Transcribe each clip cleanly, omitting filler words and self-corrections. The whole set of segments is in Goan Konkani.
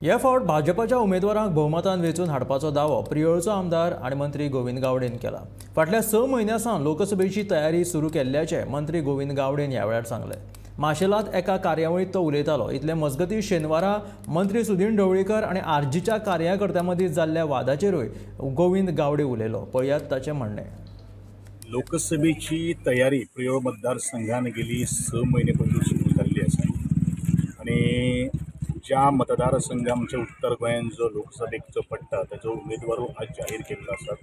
हे फावट भाजपाच्या उमेदवारांक भोवमतान वेंचून हाडपाचो दावो प्रियोळचो आमदार आनी मंत्री गोविंद गावडेन केला. फाटल्या 6 म्हयन्यां सावन लोकसभेची तयारी सुरू केल्ल्याचें मंत्री गोविंद गावडेन ह्या वेळार सांगलें. माशेलांत एका कार्यावळींत तो उलयतालो. इतले मजगतीं शेनवारा मंत्री सुदीन ढवळीकर आनी आरजीच्या कार्यकर्त्यां मदीं जाल्ल्या वादाचेरूय गोविंद गावडे उलयलो. पळयात ताचें म्हणणें. लोकसभेची तयारी प्रियोळ मतदारसंघान गेली 6 म्हयने पयलीं सुरू जाल्ली आसा आनी ज्या मतदारसंघ आमच्या उत्तर गोंयान जो लोकसभेक जो पडटा ताजो उमेदवार आज जाहीर केल्लो आसा.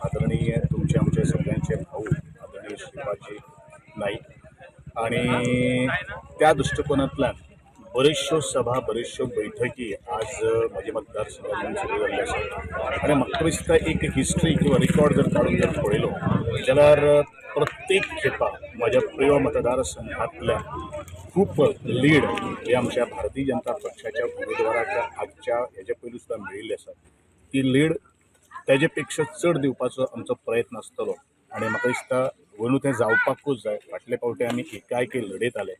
आदरणीय तुमचे आमचे सगळ्यांचे भाऊ आदरणीय श्रीपादजी नाईक आनी त्या दृश्टिकोनांतल्यान बऱ्योचश्यो सभा बऱ्योचश्यो बैठकी आज म्हज्या मतदारसंघातून सुरू जाल्ल्यो आसात. आनी म्हाका दिसता एक हिस्ट्री किंवा रिकॉर्ड जर काडून जर पळयलो जाल्यार प्रत्येक खेपा म्हज्या प्रियोळ मतदारसंघांतल्यान खूब लीड हे आमच्या भारतीय जनता पक्षाच्या उमेदवाराक आजच्या हेजे पयलीं सुद्दां मेळिल्ली आसा. ती लीड तेजे पेक्षा चड दिवपाचो आमचो प्रयत्न आसतलो आनी म्हाका दिसता अंदू तें जावपाकूच जाय. फाटले फावटी आमी एकाएकी लढयताले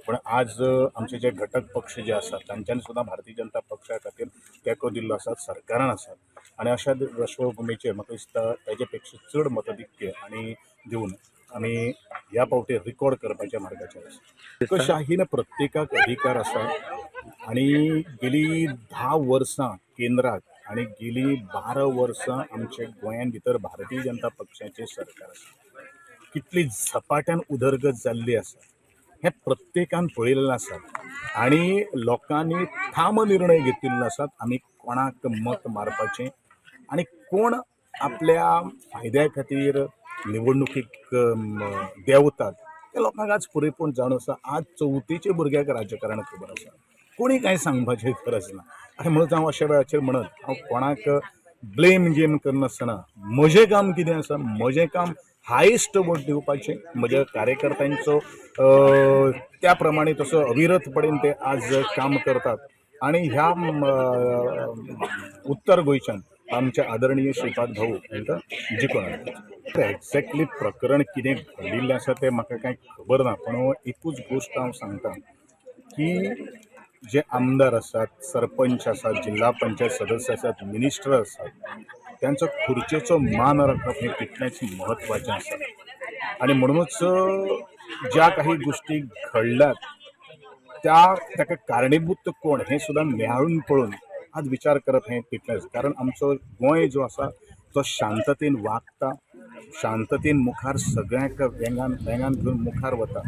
पण आज आमचे जे घटक पक्ष जे आसात तांच्यांनी सुद्दां भारतीय जनता पक्षा खातीर तेंको दिल्लो आसा, सरकारान आसा आनी अशा पार्श्वभुमीचेर म्हाका दिसता तेजे पेक्षा चड मतधिक्य आनी दिवन आमी ह्या फावटी रिकॉर्ड करपाच्या मार्गाचेर आसा. लोकशाहीन प्रत्येकाक अधिकार आसा आनी गेली 10 वर्सां केंद्राक आनी गेली 12 वर्सां आमच्या गोंयान भितर भारतीय जनता पक्षाचें सरकार आसा. कितली झपाट्यान उदरगत जाल्ली आसा हें प्रत्येकान पळयलेलें आसा आनी लोकांनी ठाम निर्णय घेतिल्लो आसात आमी कोणाक मत मारपाचें आनी कोण आपल्या फायद्या खातीर निवडणुकीक देंवतात ते लोकांक आज पुरेपूर्ण जाणून आसा. आज चवथीचे भुरग्याक राजकारण खबर आसा, कोणी कांय सांगपाची गरज ना. आनी म्हणून हांव अशा वेळाचेर म्हणत हांव कोणाक ब्लेम गेम करनासतना म्हजें काम कितें आसा, म्हजें काम हायेस्ट वोट दिवपाचें, म्हज्या कार्यकर्त्यांचो त्या प्रमाणे तसो अविरतपणेन ते आज काम करतात आनी ह्या उत्तर गोंयच्यान आमचे आदरणीय श्रीपाद भाऊ हांकां जिखून हाडटा. एक्झॅक्टली प्रकरण कितें घडिल्लें आसा तें म्हाका कांय खबर ना, पण एकूच गोश्ट हांव सांगता की जे आमदार आसात, सरपंच आसात, जिल्हा पंचायत सदस्य आसात, मिनिस्टर आसात, त्यांचो खुर्चेचो मान राखप हें तितलेंच म्हत्वाचें आसा. आनी म्हणूनच ज्या काही गोश्टी घडल्यात त्या ताका कारणीभूत कोण हें सुद्दां नियाळून पळोवन आज विचार करप हें तितलेंच. कारण आमचो गोंय जो आसा तो शांततेन वागता, शांततेन मुखार सगळ्यांक वेंगान वेंगान घेवन मुखार वता.